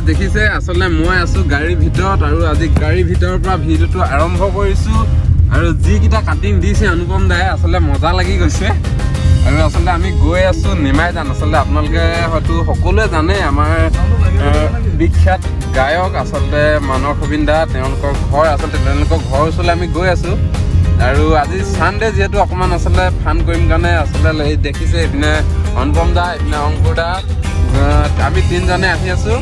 দেখিছে, আচলতে মই আছোঁ গাড়ীৰ ভিতৰত আৰু আজি গাড়ীৰ ভিতৰৰ পৰা ভিডিঅ'টো আৰম্ভ কৰিছোঁ। আৰু যিকেইটা কাটিং দিছে অনুপম দাই, আচলতে মজা লাগি গৈছে। আৰু আচলতে আমি গৈ আছোঁ নিমাইজান। আচলতে আপোনালোকে হয়তো সকলোৱে জানে, আমাৰ বিখ্যাত গায়ক আচলতে মানস ৰবীন দা, তেওঁলোকৰ ঘৰ, আচলতে তেওঁলোকৰ ঘৰৰ ওচৰলৈ আমি গৈ আছোঁ। আৰু আজি ছানডে যিহেতু অকণমান আচলতে ফান কৰিম কাৰণে আচলতে এই দেখিছে, এইপিনে অনুপম দা, এইপিনে অংকুৰ দা, আমি তিনিজনে আহি আছোঁ।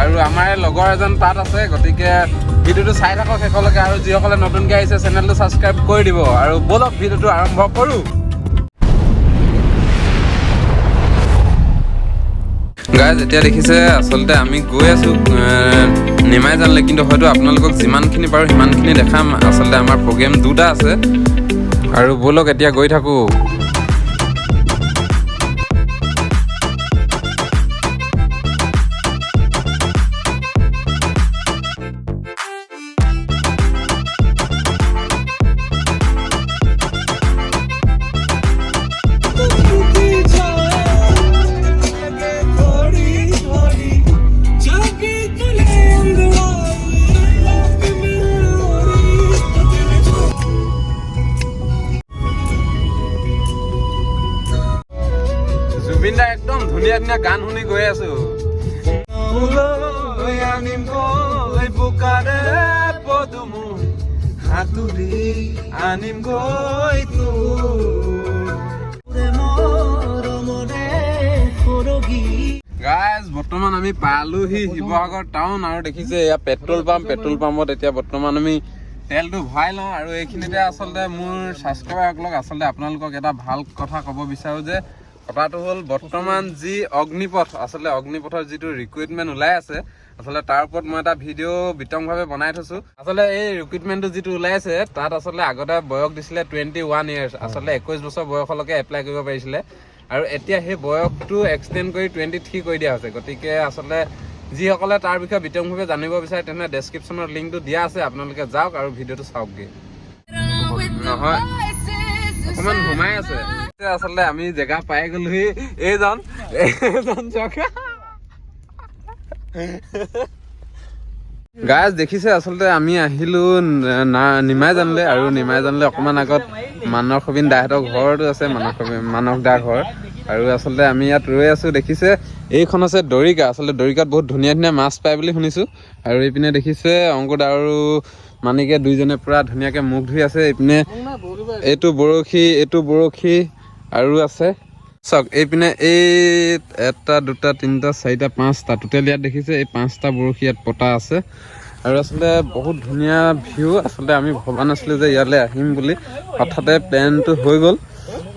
আৰু আমাৰ লগৰ এজন তাত আছে। গতিকে ভিডিঅ'টো চাই থাকক শেষলৈকে আৰু যিসকলে নতুনকৈ আহিছে চেনেলটো ছাবস্ক্ৰাইব কৰি দিব। আৰু ব'লক, ভিডিঅ'টো আৰম্ভ কৰোঁ। গাইজ, এতিয়া দেখিছে, আচলতে আমি গৈ আছোঁ নিমাইজানলৈ, কিন্তু হয়তো আপোনালোকক যিমানখিনি পাৰোঁ সিমানখিনি দেখাম। আচলতে আমাৰ প্ৰগ্ৰেম দুটা আছে আৰু ব'লক, এতিয়া গৈ থাকোঁ। জুবিন দা একদম ধুনীয়া ধুনীয়া গান শুনি গৈ আছো। আনিম গৈ বোকাৰে পদুমৈ, সাঁতুৰি আনিম গৈ তোৰ। গাইজ, বৰ্তমান আমি পালোহি শিৱসাগৰ টাউন আৰু দেখিছে এয়া পেট্ৰল পাম্প। পেট্ৰল পাম্পত এতিয়া বৰ্তমান আমি তেলটো ভৰাই লওঁ। আৰু এইখিনিতে আচলতে মোৰ ছাবস্ক্ৰাইবাৰসকলক আচলতে আপোনালোকক এটা ভাল কথা ক'ব বিচাৰোঁ যে কথাটো হ'ল, বৰ্তমান যি অগ্নিপথ, আচলতে অগ্নিপথৰ যিটো ৰিক্ৰুইটমেণ্ট ওলাই আছে, আচলতে তাৰ ওপৰত মই এটা ভিডিঅ' বিতংভাৱে বনাই থৈছোঁ। আচলতে এই ৰিক্ৰুইটমেণ্টটো যিটো ওলাইছে, তাত আচলতে আগতে বয়স দিছিলে 21 ইয়েৰ্ছ, আচলতে 21 বছৰ বয়সলৈকে এপ্লাই কৰিব পাৰিছিলে। আৰু এতিয়া সেই বয়সটো এক্সটেণ্ড কৰি 23 কৰি দিয়া হৈছে। গতিকে আচলতে যিসকলে তাৰ বিষয়ে বিতংভাৱে জানিব বিচাৰে, তেনেহ'লে ডেছক্ৰিপশ্যনত লিংকটো দিয়া আছে, আপোনালোকে যাওক আৰু ভিডিঅ'টো চাওকগৈ। নহয়, অকণমান সোমাই আছে। আচলতে আমি জেগা পাই গ'লোহি। এইজন এইজন চাওক। গাইজ, দেখিছে, আচলতে আমি আহিলো নিমাইজানলৈ আৰু নিমাইজানলৈ অকণমান আগত মানস ৰবীন দাহঁতৰ ঘৰতো আছে, মানস ৰবীন, মানস দাৰ ঘৰ। আৰু আচলতে আমি ইয়াত ৰৈ আছো। দেখিছে, এইখন আছে দৰিকা। আচলতে দৰিকাত বহুত ধুনীয়া ধুনীয়া মাছ পায় বুলি শুনিছো। আৰু এইপিনে দেখিছে, অংকুৰ দা আৰু মানিকে দুইজনে পুৰা ধুনীয়াকে মুখ ধুই আছে। এইপিনে এইটো বৰশী, এইটো বৰশী আৰু আছে। চাওক, এইপিনে এই এটা, দুটা, তিনিটা, চাৰিটা, পাঁচটা, টোটেল ইয়াত দেখিছে এই পাঁচটা বৰশী ইয়াত পতা আছে। আৰু আচলতে বহুত ধুনীয়া ভিউ। আচলতে আমি ভবা নাছিলোঁ যে ইয়ালৈ আহিম বুলি, হঠাতে প্লেনটো হৈ গ'ল।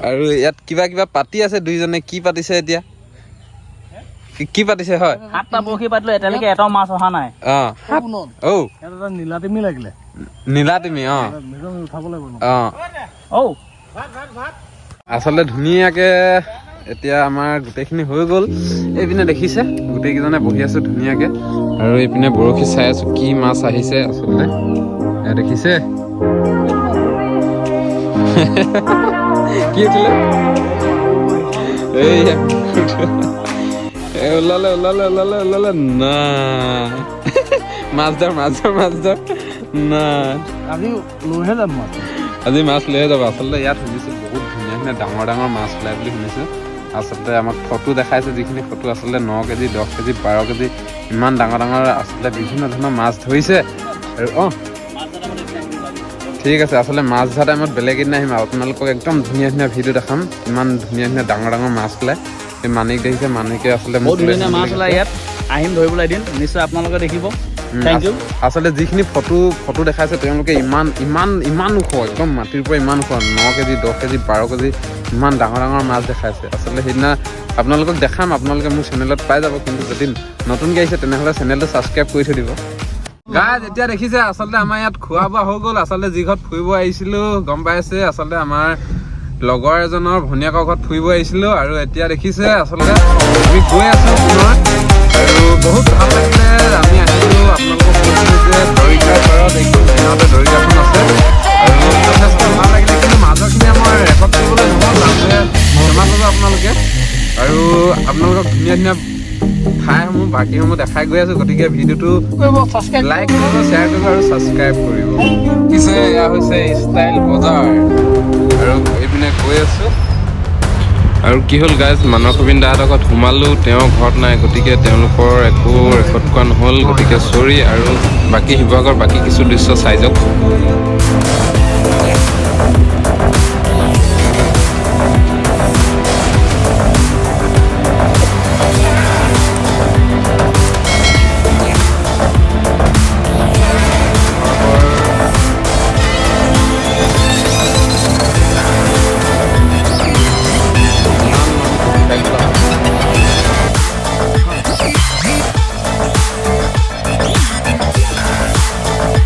আৰু ইয়াত কিবা কিবা পাতি আছে দুইজনে। কি পাতিছে এতিয়া? কি কি পাতিছে হয়? সাতটা বৰশী পাতিলো, এতিয়ালৈকে এটাও মাছ অহা নাই। সাত ঔ। ইয়াত এটা নীলা তিমি লাগিলে। নীলা তিমি, অঁ। উঠাব লাগিব। অঁ। ঔ। আচলতে ধুনীয়াকে এতিয়া আমাৰ গোটেইখিনি হৈ গ'ল। এইপিনে দেখিছে, গোটেইকেইজনে বহি আছো ধুনীয়াকে আৰু এইপিনে বৰশী চাই আছো কি মাছ আহিছে। আচলতে এয়া দেখিছে, কি উঠিলে? এইয়া এই ওলালে, ওলালে, ওলালে, ওলালে। না, মাছ ধৰ, মাছ ধৰ, মাছ ধৰ না। আজি লৈহে যাম মাছ। আজি মাছ লৈয়ে যাব। আচলতে ইয়াত শুনিছোঁ বহুত ধুনীয়া ধুনীয়া ডাঙৰ ডাঙৰ মাছ ওলাই বুলি শুনিছোঁ। আচলতে আমাক ফটো দেখাইছে, যিখিনি ফটো আচলতে 9 কেজি, 10 কেজি, 12 কেজি, ইমান ডাঙৰ ডাঙৰ আচলতে বিভিন্ন ধৰণৰ মাছ ধৰিছে। আৰু অঁ, ঠিক আছে। আচলতে মাছ ধৰা টাইমত বেলেগ এদিন আহিম আৰু আপোনালোকক একদম ধুনীয়া ধুনীয়া ভিডিঅ' দেখাম, ইমান ধুনীয়া ধুনীয়া ডাঙৰ ডাঙৰ মাছ ওলাই। এই মানিক দেখিছে, মানিকে আচলতে মোক বহুত লৈ ধুনীয়া আহিম মাছ বুলি ওলাই কৈছে। ইয়াত। আহিম ধৰিবলৈ এদিন, নিশ্চয় আপোনালোকে দেখিব। Thank U. আচলতে যিখিনি ফটো ফটো দেখাইছে তেওঁলোকে, ইমান ইমান ইমান ওখ, একদম মাটিৰ পৰা ইমান ওখ, 9 কেজি, 10 কেজি, 12 কেজি, ইমান ডাঙৰ ডাঙৰ মাছ দেখাইছে। আচলতে সেইদিনা আপোনালোকক দেখাম, আপোনালোকে মোৰ চেনেলত পাই যাব। কিন্তু যদি নতুনকৈ আহিছে, তেনেহ'লে চেনেলটো ছাবস্ক্ৰাইব কৰি থৈ দিব। গাইজ, এতিয়া দেখিছে, আচলতে আমাৰ ইয়াত খোৱা বোৱা হৈ গ'ল। আচলতে যি ঘৰত ফুৰিব আহিছিলোঁ গম পাইছে, আচলতে আমাৰ লগৰ এজনৰ ভনীয়েকৰ ঘৰত ফুৰিব আহিছিলোঁ। আৰু এতিয়া দেখিছে, আচলতে আমি গৈ আছোঁ পুনৰ আৰু বহুত ভাল লাগিলে। আমি আহিলোঁ, আপোনালোকক কৈছিলোঁ যে দৰিকাৰ পাৰত একদম ধুনীয়াতে দৰিকাখন আছে আৰু যথেষ্ট ভাল লাগিলে। কিন্তু মাজৰখিনি আমাৰ ৰেকৰ্ড কৰিবলৈ নহ'ল, তাৰবাবে ক্ষমা কৰিব আপোনালোকে। আৰু আপোনালোকক ধুনীয়া ধুনীয়া ঠাইসমূহ বাকীসমূহ দেখাই গৈ আছোঁ। গতিকে ভিডিঅ'টো কৰিব, ছাবস্ক্ৰাইব লাইক কৰিব, শ্বেয়াৰ কৰিব আৰু ছাবস্ক্ৰাইব কৰিব। পিছে এয়া হৈছে ষ্টাইল বজাৰ আৰু এইপিনে গৈ আছোঁ। আৰু কি হ'ল গাইজ, মানস অবিন দাহঁতৰ ঘৰত সোমালোঁ, তেওঁ ঘৰত নাই, গতিকে তেওঁলোকৰ একো ৰেকৰ্ড কৰা নহ'ল, গতিকে চৰি। আৰু বাকী শিৱসাগৰ বাকী কিছু দৃশ্য চাই যাওক।